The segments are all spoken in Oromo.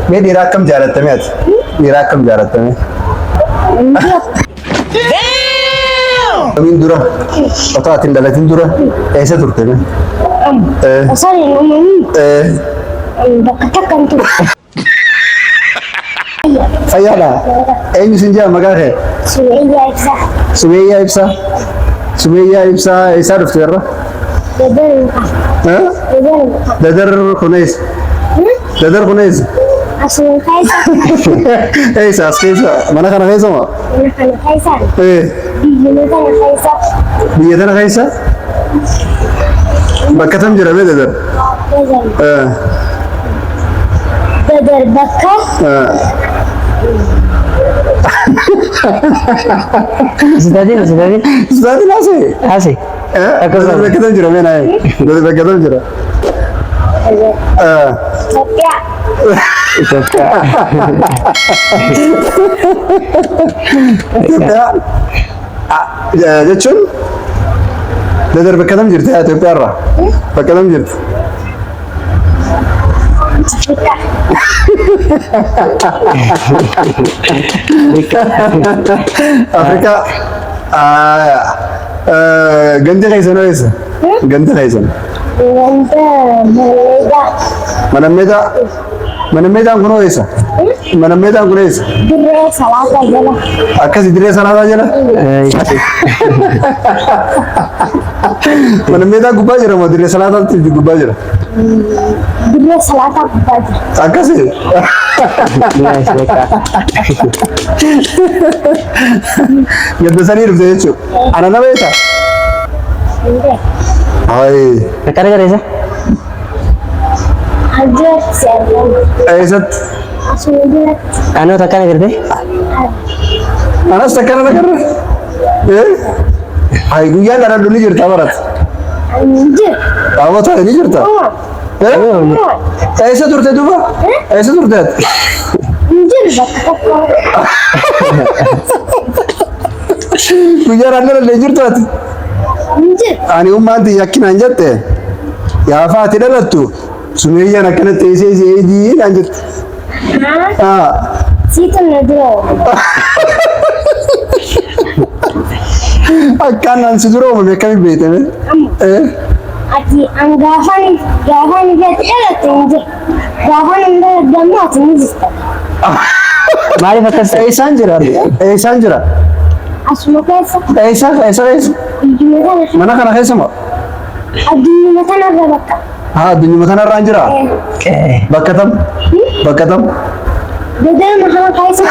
Mee dhiira akkam jaalattamee ati? Dhiira akkam jaalattamee? Kamiin dura? Otoo ati hin dhalatin dura eessa turte mee? Osoo hin uumamin bakka takka hin ture. Fayyaadha. Eenyu sin jedha maqaa kee? Sumeeyyaa Ibsaa. Sumeeyyaa Ibsaa. Sumeeyyaa Ibsaa eessaa dhufte irra? Dadar muka. Dadar muka. Dadar kunees. Dadar kunees. Asuma keessa. Eessa as keessa mana kana keessa moo? Mana kana keessa. Biyyuma kana keessa. Biyya tana keessa? Bakka tam jira mee dadar? Dadar. Dadar bakka. Sitaatiin sitaatiin. Sitaatiin haasee? Haasee. Dadar bakka tam jira mee naa Dadar bakka tam jira? Itoophiyaa. Itoophiyaa. Itoophiyaa jechuun dadar bakka tam jirti Itoophiyaa irraa? Bakka tam jirti? Afrikaa. Afrikaa. Gandi keessan eessa? Gandi keessan? Ganda Malleegaa. Mana meedaa? Mana meedaan kun eessa? Mana meedaan kun eessa? Dirree Salaataa jala. Akkasi dirree salaataa jala? Mana meedaa gubbaa jira moo dirree salaataatti gubbaa jira? Dirree Salaataa gubbaa jira. Akkasi. Ganda sanii dhufte jechuudha. Ana nama eessa? Hundee. Hayi. Akkana gareessa? Hajjatti si argama. Eessatti? Asuma biratti. Anoo takkana gartee? Anas takkana nagarra? Eh? Hayi guyyaan dhaladhu ni jirta barat. Ani jiru. Dhaabata ni jirta? Eh? Eessa turte duuba? Eessa turte ati? Hin jiru bakka tokko. Guyyaan an dhaladhe hin jirtu ati? Hin jiru. Ani ummaan tiyya akkinaan jette gaafa ati dhalattu sumeeyyaan akkana teessee si eegii naan jette. Haa? Ah. Siitu na dura uumame. Akkaan an si dura uumame akkamiin beektame? Amma Eh? ati an gaafan gaafan ati dhalatte hin jiru. Gaafan hin dhaladhe ammoo ati ni jirta. Maaliif akkas ta'e? Eessaan jira? Eessaan jira? Asuma keessa Eessa eessa eessa? biyyuma tana Mana kana keessa moo? Addunyuma tanarra bakka. Haa addunyuma tanarraan jira? Qe'ee. Bakka tam? Bakka tam? Dadar kana keessa.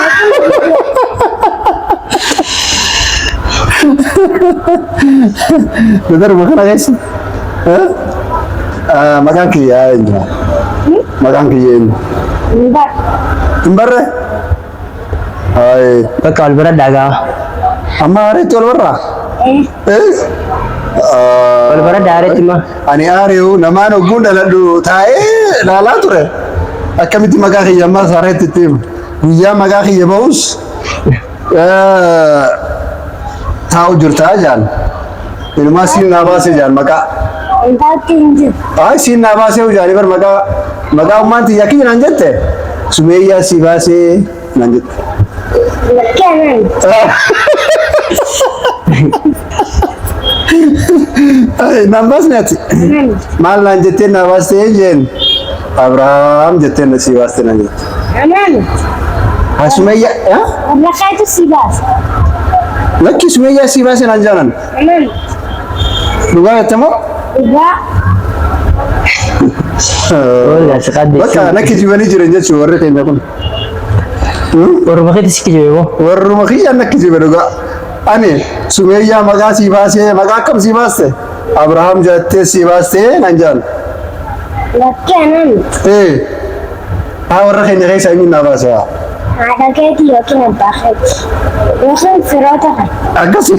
Dadaruma kana keessa? Eh? Ah, Maqaan kiyya eenyu? Maqaan kiyya eenyu? Hin bar. Hin barre? Hayi. Bakka wal bira dhagaa. Amma haareetti wal barraa? Eh. Eh? Wal bira dhaareetti ma. Ani aari'u namaan ogguun dhaladhu taa'ee ilaalaa ture. Akkamitti maqaa kiyya ammas haareetti itti hima. Guyyaa maqaa kiyya ba'us taa'u jirtaa jaan. Inumaa siin naa baasee jaan maqaa. Wantaatti hin jiru. Ay siin naa baasee jaanii bar maqaa maqaa ummaan tiyya akki naan jette. Sumeeyyaa si baasee naan jette. Lakkee anaan. Ay naan baasne ati. Anaan. Maal naan jettee naa baastee jeen. Abrahaam jettee na si baastee naan jette. Anaan. Ha Sumeeyyaa Warra keetu si baasa. Lakki Sumeeyyaa si baasee naan jaanan. Anaan. Dhugaa jette moo? Dhugaa. Bakka na kijibanii jiran jechuun warri keenya kun. Warruma keetti si kijibe moo? Warruma kiyyaan na kijibe dhugaa. Ani Sumeeyyaa maqaa sii baasee maqaa akkam sii baaste? Abrahaam jettee sii baastee naan jedhan. Lakki anaa miti. Ee haa warra keenya keessaa eenyuun naa baase haa. Haadha keetii yookiin abbaa keetii. Yookiin firoota kee. Akkasi.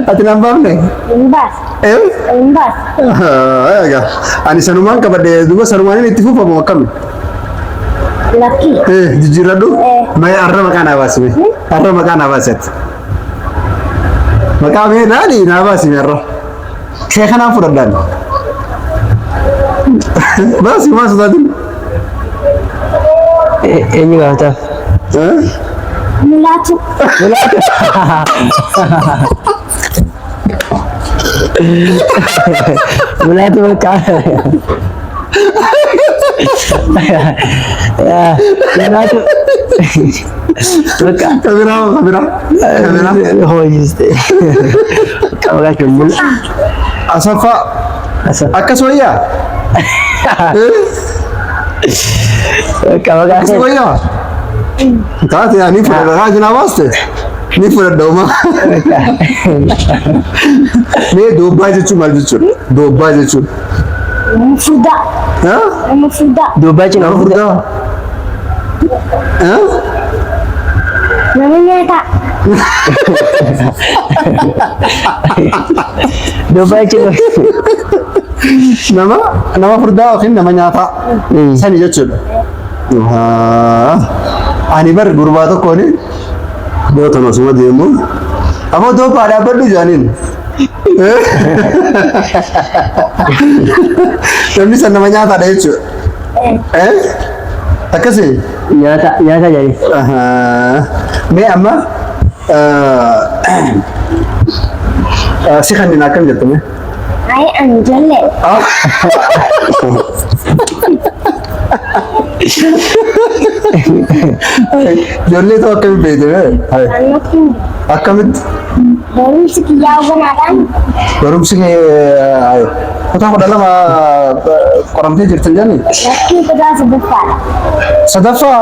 Ati naan baafne? Hin baasa. Ee? Hin baasa. Egaa ani sanumaan qabadhe duuba sanumaan itti fufamu akkami? Lakki. Ee jijjiirradhu. Ee. Mee har'a maqaa naa baasi mee. Har'a maqaa naa baasi ati. Maqaa mee laali naa baasi mee har'a. Sheeka naan fudhadhaan. Baasi maa sodaatin. Eenyu gaafataaf? Mulaatu. Mulaatu bakka. Mulaatu. Bakka. Kabiraa kabiraa kabiraa. Hojiste. Maqaa kee mul. Asaffaa akkas wayyaa? Bakka maqaa Akkas kee. wayyaa? Taate ani fudhadha kaa jinaa baaste ni fudhadha uma. Mee doobbaa jechuun maal jechuudha? Doobbaa jechuun. Nama furdaa. Nama furdaa. Doobbaa jechuun Nama furdaa. Nama nyaataa. Doobbaa jechuun. Nama nama furdaa yookiin nama nyaataa. Sani jechuudha. Ani bar gurbaa tokkoon gootan osuma deemu ammoo doobbaa dhaabbadhu jaaniin. Namni san nama nyaataadha jechuudha. Akkasii. Nyaata nyaata jedhani. Mee amma si kanneen akkam jette mee? Ayi ani ijoollee. Ijoollee ta'uu akkamitti beekte mee? Naannootti Akkamitti? Barumsi kiyyaa hubanaadhaan Barumsi kee kutaa 12 qoramtee jirti hin jenne? Lakkii kutaa sadaffaadha. Sadaffaa?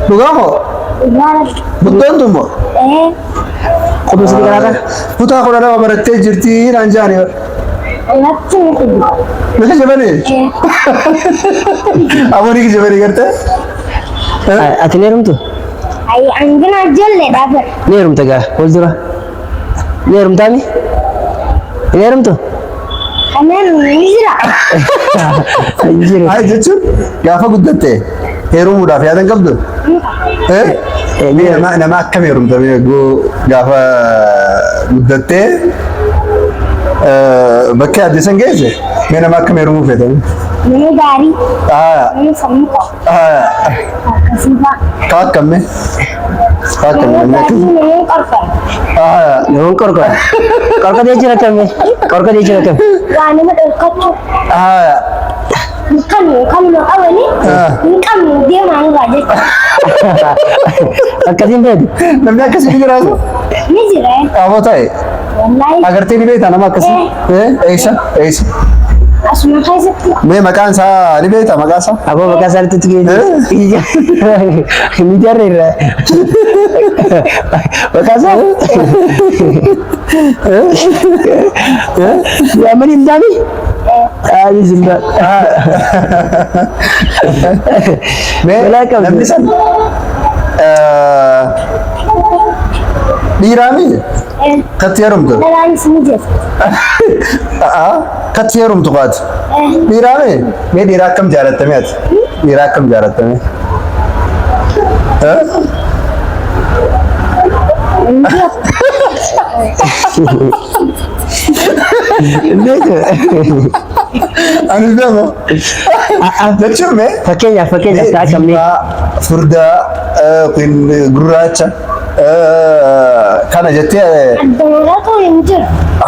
Dhugaa moo? Dhugaa rabbi. Guddoon tun moo? Ee. Qubee sadii karaa Kutaa 12 barattee jirti naan jaani. Natti ni fidu. Ni kijibanii? Ee. Aboo ni kijibanii gartee? Ati ni heerumtu? Ayi angina ijoolleedha bara. Ni heerumta gaa fuuldura. Ni heerumtaami? Ni heerumtu? Kanneen ni jira. Hin jiru. Ay jechuun gaafa guddatte heerumuudhaaf yaada hin qabdu? Eh? Mee nama nama akkam heerumta mee gaafa guddattee bakka yaadde san geesse mee nama akkam heerumuu feeta? Nama gaarii. Ah, Nama sammuu qabu. ah, Akkasii fa'a. ka akkam mee? Ka akkam Nama namni gaarii akkam? nama qorqoru. Ah, Namoonni qorqora. Qorqora jechuun akkami? Qorqora jechuun akkami? Waa nama dhorkachuu. ah, Hin qabnu kanuma qabanii hin qabnu deemaa nurraa jechuudha. Akkasiin beektu. Namni akkasii ni jiraatu? Ni jira. Aboo ta'e. Wallaahi. Agartee ni beektaa nama akkasii? Eh, eessa? Eessa? Asuma keessatti. Mee maqaan isaa ni beektaa maqaa isaa? Aboo maqaa isaa nutti miidiyaarra irra. Maqaa isaa? Yaamanii hin taane? Ani zimba. Mee Balaa qabdu. namni san dhiiraami katti heerumtu? Dhalaanis ni jirti. Katti heerumtu qaati. Dhiiraami? Mee dhiira akkam jaalattamee ati? Dhiira akkam jaalattamee? Beeku. Ani beeku. Jechuun mee? Fakkeenyaaf ta'a qabnee. Diimaa, furdaa, yookiin gurraacha kana jettee Adda hin jiru.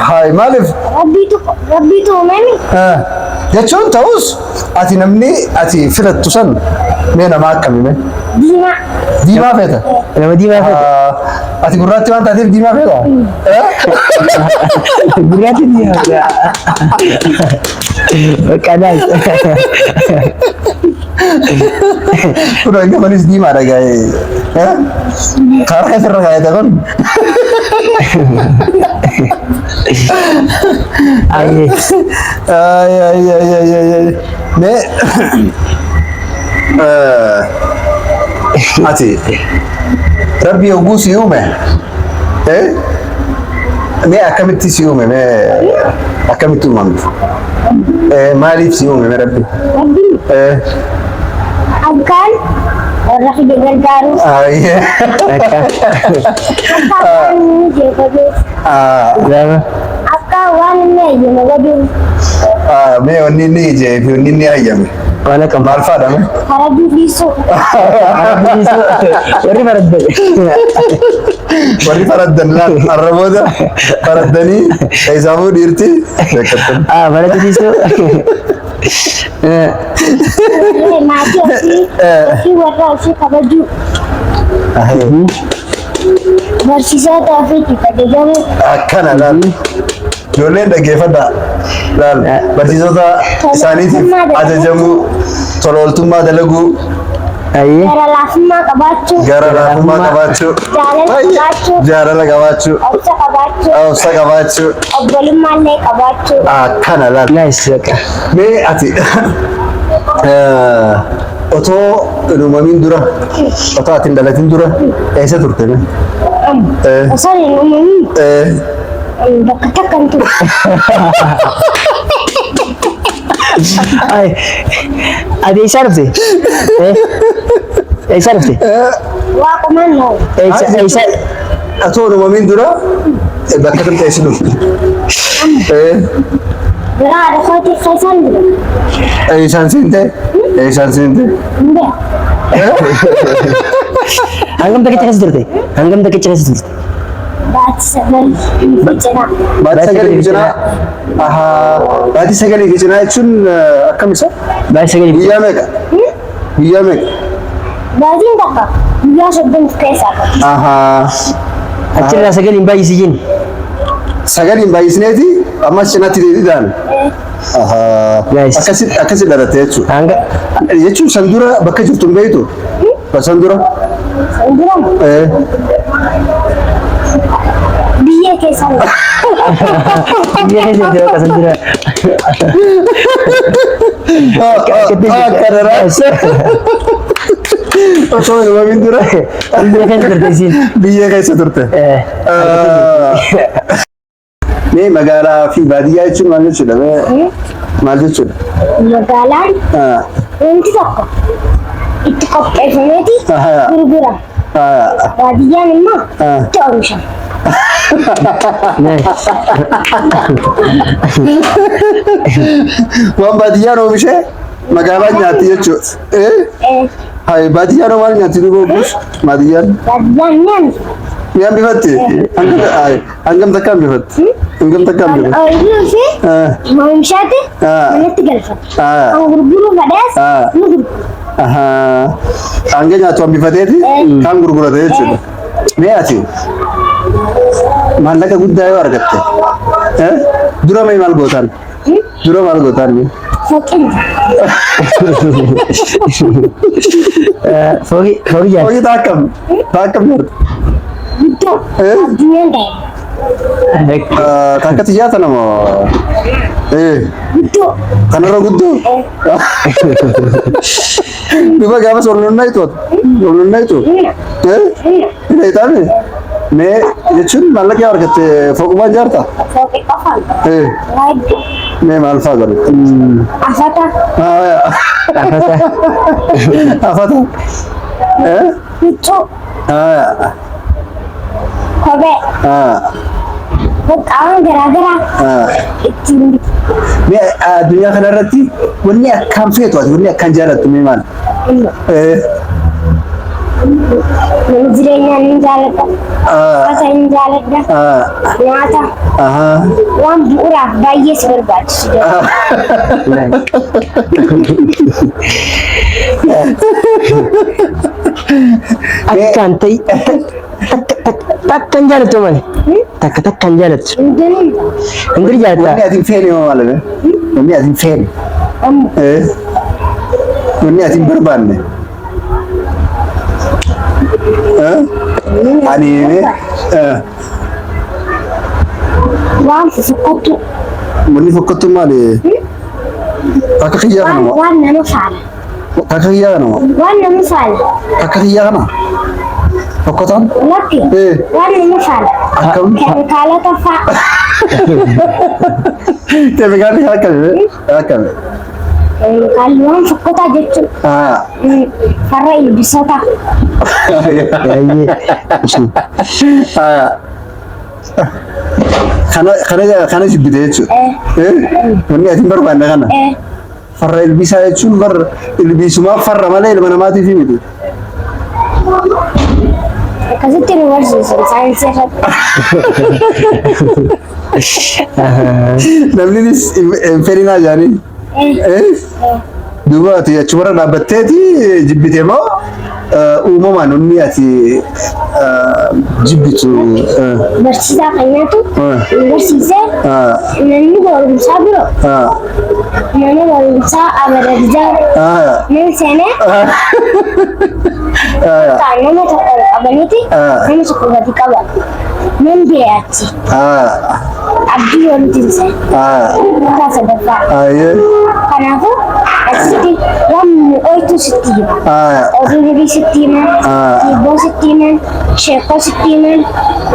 Haay maaliif? Rabbiitu uumame. Jechuun ta'us ati namni ati filattu san mee nama akkami mee? Diimaa. Diimaa feeta? Nama diimaa feeta. Ati gurraatti waan taateef diimaa feeta? Gurraatti diimaa feeta. Bakka naas. Kun hanga kunis diimaadha gaa'ee. Karaa keessa irra kaa'ete kun. Ayyee. Ay, ay, ay, ay, ay, ay. Mee ati rabbi yogguu si uume mee akkamitti si uume mee akkamitti uumamte? Maaliif si uume mee rabbi? Rabbiin akkaan warra fide gargaaruuf Ayyee. Akka. akka waan inni jeeqabeef Ah, Lama. akka waan inni eeyyama godhuuf. Mee wanni inni ijee fi wanni inni hayyame. Waan akkam. Maal faadha mee? Faraduu dhiisuu. Warri faraddan. Warri faraddan laal har'a booda faraddanii eessaafuu dhiirti beekattan. Faraddu dhiisuu. Maatii ofii ofii warra ofii kabajuu. Barsiisota ofiitiif ajajamuu. Akkana laal. Ijoolleen dhaggeeffadhaa. Laal barsiisota isaaniitiif ajajamuu, tola ooltummaa dalaguu, Ayyee. Gara laafummaa qabaachuu. gara laafummaa qabaachuu, Jaalala qabaachuu. jaalala qabaachuu, Obsa qabaachuu. obsa qabaachuu. Obbolummaa illee qabaachuu. Akkana laal. Nice bakka. Mee ati otoo hin uumamin dura, otoo ati hin dhalatin dura eessa turte mee? Osoo hin uumamin bakka takka hin turre. Ay, ati eessaa dhufte? Eessaa dhufte? Waaqumaan na uume. Eessa eessa? Otoo hin uumamin dura bakka turte eessa dhufte? Biraa haadha kootii keessaan dura. Eessaan seente? Eessaan seente? Hin beeku. Hangam takkicha keessa turte? Hangam takkicha keessa turte? Baatii sagal fi cinaa. Baatii sagalii fi cinaa. Ahaa. Baatii sagalii fi cinaa jechuun akkam isa? Baatii sagalii fi Guyyaa meeqa? Guyyaa meeqa? Baatiin takka guyyaa 30 of keessaa qaba. Ahaa. Achirraa sagaliin baay'isi jin. Sagaliin baay'isneeti ammas cinaatti deebiidhaan. Ahaa. Nice. Akkasi akkasi dhalatte jechuudha. Hanga Jechuun san dura bakka jirtu hin beektu? San dura? San dura biyyee keessaa biyya keessa jirti bakka san dura. Akka daraarsa. Osoo hin uumamin dura Biyya keessa turte isiin. biyya keessa turte. Mee magaalaa fi baadiyyaa jechuun maal jechuudha? Mee maal jechuudha? Magaalaan wanti tokko itti qopheeffameeti gurgurama. Baadiyyaan immoo itti oomishama. Nice. Waan baadiyyaan oomishee magaalaan nyaatti jechuudha. Hai baadiyyaan maal nyaatti duuba oguus? Baadiyyaan Baadiyyaan ni hambifatti. ni hambifatti? Hangam takka hambifatti? Hangam takka Kan hambifatti? ooyiruu fi oomishaati manatti galfata. Kan gurguruu fedhes ni gurgura. Ahaa. Hanga nyaatu hambifateeti kaan gurgurate jechuudha. Mee ati maallaqa guddaa yoo argatte dura mee maal gootaan? Dura maal gootaan mee? Fooqiin Fooqii fooqii jaarti. Fooqii taa akkam? Taa akkam jaarti? Guddoo addunyaan ta'e. Takka xiyyaa tana moo? Guddoo. Kanarra guddoo? Duba gaafas ol nonnaytu? Ol nonnaytu? Humna. Hin hayxaame? Mee jechuun maallaqa yoo argatte fooqumaan ijaarta? Fooqii qofaan. Waa hedduu. Mee maal fa'aa godhatte? Afata. Afata. Afata. Huccuu. Kophee. Qaama garaagaraa ittiin bitu. Mee addunyaa kanarratti wanni akkaan feetu ati wanni akkaan jaalattu mee maal? Mana jireenyaa ni jaaladha. Uffata ni jaaladha. Nyaata. Waan bu'uuraaf baay'ee si barbaachisu jaalladha. Akkaan ta'e takka takka hin jaalattu malee. Takka takka hin jaalattu. Hundinuu Hundri Wanni jaalattaa. ati hin feene hoo maal? Wanni ati hin feene. Amma Wanni ati hin barbaanne. Ani waan fofokkottu. Wanni fokkottu maali? Akka kiyyaa kana Waan moo? waan nama faala. Akka kiyyaa kana moo? Waan nama faala. Akka kiyyaa kana? Fokkotaan? Lakki. Waan nama faala. Akkam? Keemikaalota fa'a. Keemikaalli akkami? Akkami? Keemikaalli waan fokkotaa jechuun farra ilbiisotaa. Baay'ee. Kana kana kana jibbite jechuudha. Eh. Eh? Wanni ati hin barbaanne kana. Eh. Farra ilbiisaa jechuun bar ilbiisumaaf farra malee ilma namaatiif miti. Akkasitti nu barsiisan saayinsii irratti. Namninis hin fedhinaa jedhanii. Eh. Eh? Duuba ati achumarra dhaabbatteeti jibbite moo uumamaan wanni ati jibbitu? Barsiisaa keenyatu nu barsiisee namni barumsaa biroo mana barumsaa Abaragzaa nan seenee kaan nama tokko ol qabaniiti nama tokko gadi qaba. Nan du'e achi. Abdii walitti seene. Kutaa sadaffaa. Kanaafuu achitti waan mi'ooytu sitti hima. Oduu durii sitti himan, hibboo sitti himan, sheekoo sitti himan,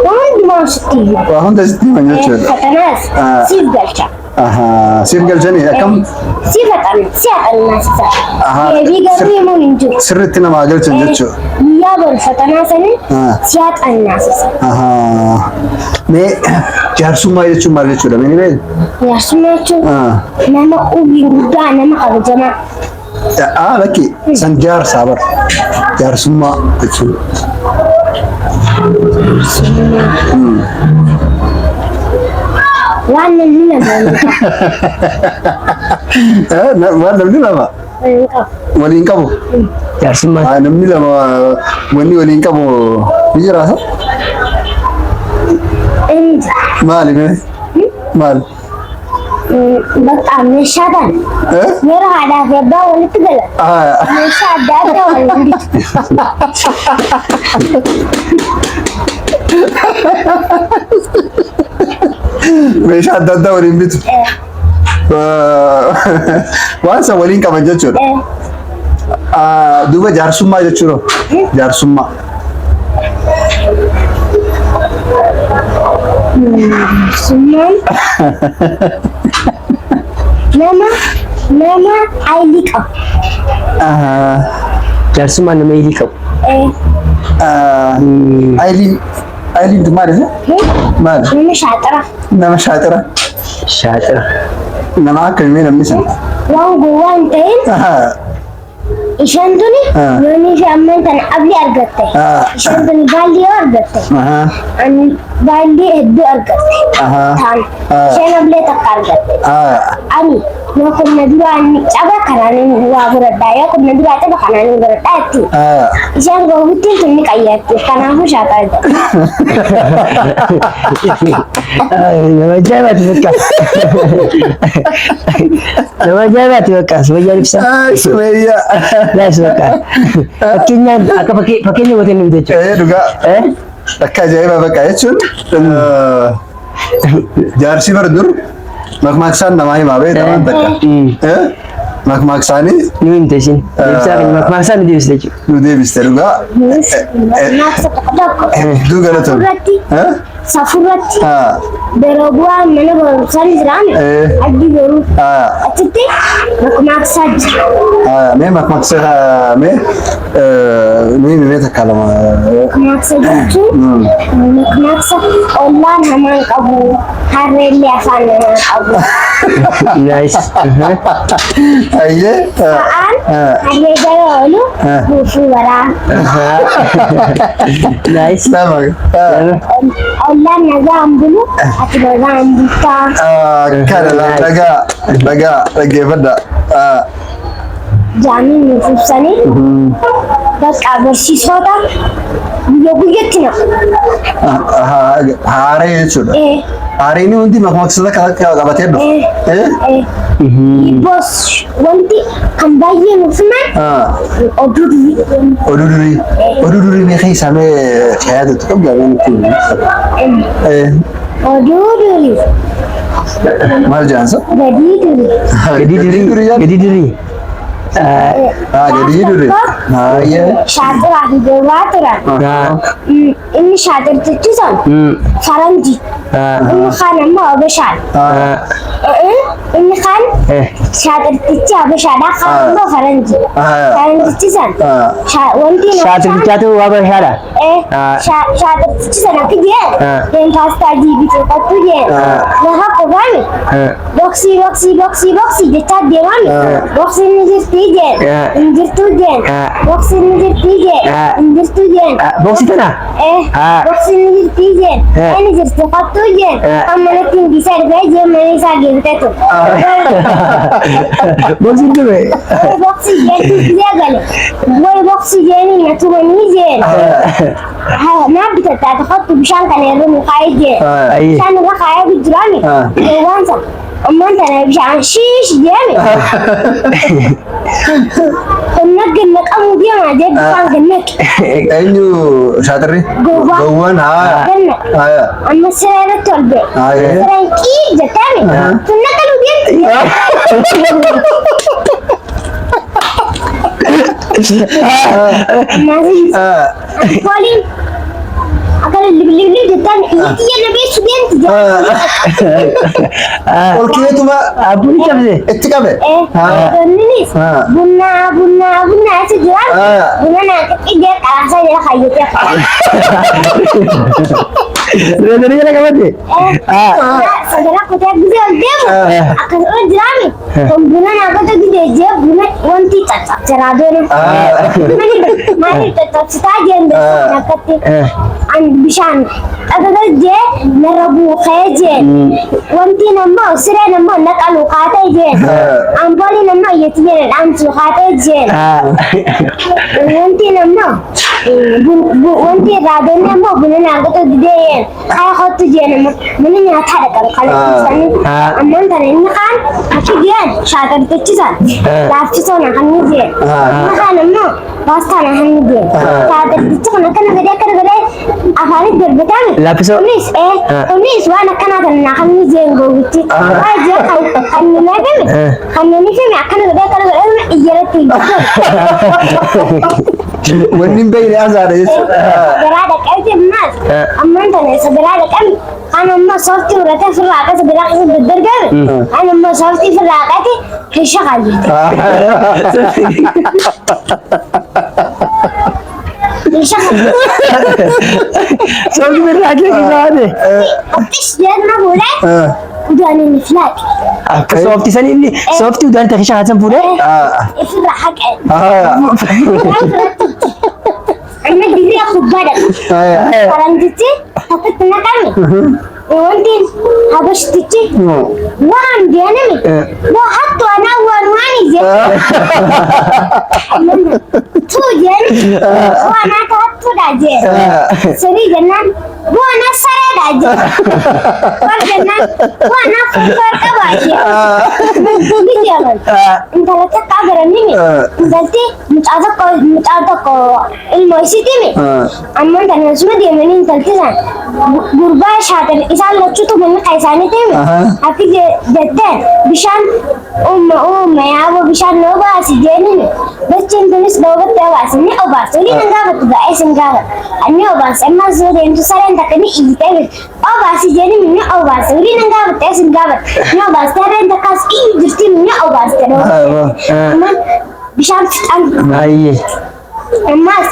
waan hundumaa sitti himan. Waa hunda sitti himan jechuudha. Fatanaas siif galcha. Ahaa, siif galchanii akkam? Si faxana, si haxannaasisa. Ahaa. Deebii garuu himuun hin jiru. Sirriitti namaa galchan jechuudha. Guyyaa boru fatanaa sanii si haxannaasisa. Ahaa. Mee jaarsummaa jechuun maal jechuudha? Mee ni beektu? Jaarsummaa jechuun nama umriin guddaa, nama kabajamaa. Aa lakki san jaarsaa bara. Jaarsummaa jechuun. Waan namni lama waliin qabu. Waan namni lama Waliin qabu. waliin qabu. Jaarsummaa. Namni lama wanni waliin qabu ni jiraata? Inni jira. Maali mee? Maali? Bakka meeshaa ta'an yeroo haadhaa fi abbaa walitti galan meeshaa adda addaa waliin bitu. Meeshaa adda addaa waliin bitu. Waan san waliin qaban jechuudha. Duuba jaarsummaa jechuudha. Jaarsummaa. Summaan nama nama ayilii qabu. Jaarsummaan nama ayilii qabu. Ayiliin ayiliin maali? Maali? Nama shaaxira. Nama shaaxira. Shaaxira. Nama akkamii namni sun? Waan gowwaa hin ta'in. Isheen tuni yoonii fi ammaan tana abli argatte. Isheen tuni baallii yoo argatte. Ani baallii hedduu argatte. Taan isheen ablee takka argatte. Ani yoo kun na duraa inni caba kanaan inni waa godhadhaa yoo kun na duraa caba kanaan inni godhadhaa jetti. Isheen gowwittiin tun ni qayyatti. Kanaafuu shaataa jedha. Nama ajaa'ibaati bakka. Nama ajaa'ibaati bakka. Sumayyaan ibsa. Sumayyaa. Naas bakka. Fakkeenyaan akka fakkeenya gootee nu jechuudha. Ee dhugaa. Akka ajaa'ibaa bakka jechuun jaarsi bara dur makmaaksaan namaa himaa beekta waan takka. Makmaaksaanii Nu himte isin. Deebisaa kan makmaaksaa nu deebiste jechuudha. Nu deebiste dhugaa. Makmaaksa tokko tokko. Hedduu galatoomi. Irratti Safurratti yeroo bu'aan mana barumsaa ni jiraame abdii boruu achitti makmaaksaa jira. Mee makmaaksa mee mee mee takka lama. Makmaaksa jechuun makmaaksa ollaan hamaan qabu harreellee afaan namaa qabu. Nice. Ayyee. Sa'aan harree jala oolu buufuu baraa. Nice. Lama. Ollaan nagaa hin bulu, ati nagaa hin bultaa. Kana dhagaa dhagaa dhaggeeffadha. Jaanii nuuf ibsanii bakka barsiisota guyya guyyatti naqu. Haaree jechuudha. Haareen hundi makmaaksota qabatee dhufa. Hiibboos wanti kan baay'ee nuuf himan oduu durii. Oduu durii. Oduu durii mee keessaa mee yaadatu qabdaa mee nutti himi. Oduu durii. Maal jaansa? Gadii durii. Gadii durii. Gadii durii. Gadii durii. Baay'ee. Shaaxiraa fi gowwaa turan. Inni shaaxirtichi sun faranji. Inni kaan ammoo Habashaadha. Inni kaan shaaxirtichi Habashaadha. Kaan immoo faranjiidha. Faranjichi san wanti Shaaxirtichaatu Habashaadha. Shaaxirtichi san akka jee deem paastaa jiibitee qottu jee lafa qofaami. Boksii boksii boksii boksii jechaa deemami. Boksiin ni jirtii jeen. Hin jirtuu jeen. Boksiin ni jirtii jeen. Hin jirtuu jeen. Boksii tana? Boksiin ni jirtii jeen. Inni jirti qottuu jeen. Kan manatti hin dhiisee dhufee jeen mana isaa geessitee ture. Boksiin ture. Boksii jeen gisee gale. Way boksii jeenii na tumanii jeen. Naa bitatta ati kottu bishaan kana irra nu kaa'ee jeen. Bishaan irra kaa'ee jiraami. Waan sana. Ammaan tana bishaan shiish jeemi. Humna ganna qabuu deemaa jee bishaan gannaqe. Eenyu shaaxirri? Gowwaa. Gowwaan haa. Ganna. Haa. Amma siree irratti ol ba'e. Sireen qiir jettami. Humna qaluu deemti. Ammaas Fooliin akkana liblibli jettaan iyya na beessu deemti jedhe. Ol keetuma Abbuun cabse. itti qabe. Innis bunna bunna bunna achi jiraan buna naa xiqqi jee qaraasaa jala kaayyatee. Reedanii jala qabate. Sagala kutee gisee ol deemu akkasuma jiraami. Kun buna naa qote gisee jee buna wanti caccabse raadoon. Maaliif caccabsitaa jeen akkatti an bishaan dhagaga jee narra buuqee jeen. Wanti ammoo sireen ammoo naqalu kaatee jeen. Ampooliin ammoo iyyatti jeen dhaamsu kaatee jeen. Wanti ammoo wanti raadoonni ammoo buna naa qote didee jeen. Kaya kottu jeen ammoo mana nyaataa dhaqan kaleessanii. Ammaan tana inni kaan achi jeen shaaxartichisan laaffisoo na hanni jeen. Inni kaan ammoo paastaa na hanni jeen. Shaaxartichi kun akkana godhee akkana godhee afaanitti darbatame. Laaffisoo? Kunis kunis waan akkanaa kana na hanni jeen gowwichi. Waa jee kan inni fime kan inni fime akkana godhee akkana godhee iyyaratti hin Wanni hin beekne asaadha jechuudha. Sagaraa dhaqeeti ammaas ammaan tana sagaraa dhaqame kan ammoo sooftii muratee ofirraa haqee sagaraa keessa daddargame kan ammoo sooftii ofirraa haqeeti keessa kaayyate. Keessa kaayyate. Sooftii birraa kee keessa Qophiis deemna fuudhee udaan inni filaate. Akka sooftii sanii inni sooftii udaan ta'e keessa haasan fuudhee. Ofirraa haqee. Amma dirree kubbaa dhaqa. Faranjichi akkatti naqame. Wanti habashtichi waan deemame waa hattu anaa waan waan ije. Tuu jeen waan akka hattuudha jeen. Sadii jennaan waan sareedha jeen. Far jennaan waan furfar qabaa jeen. Ni jedhaman. Intala takka agaranii intalti mucaa tokko ilmoo isiitimi. Ammaan tana suma deemanii intalti san gurbaa shaaxir isaan lachuutu manni isaaniitiin akki jetteen bishaan uumma uumma yaaboo bishaan na obaasi jeeniin dacheen tunis dhoobatti obaasi ni obaasi waliin hin gaafattu baay'ee sin gaafata ni obaasi ammas yoo deemtu sareen takka ni iyyitee obaasi jeeniin ni obaasi waliin hin gaafattu sin gaafata ni obaasi harreen takkaas iyyu jirtiin ni obaasi amma bishaan fixan. Baay'ee. Ammas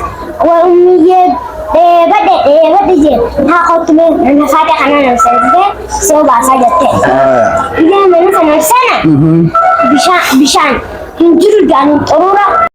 waa ummiyyee dheebadhe dheebadhe jee haa kottu mee mana faata kana namsee soo baasaa jettee. Ijaa mana sana sana bishaan bishaan hin jiru jaaniin xuruura.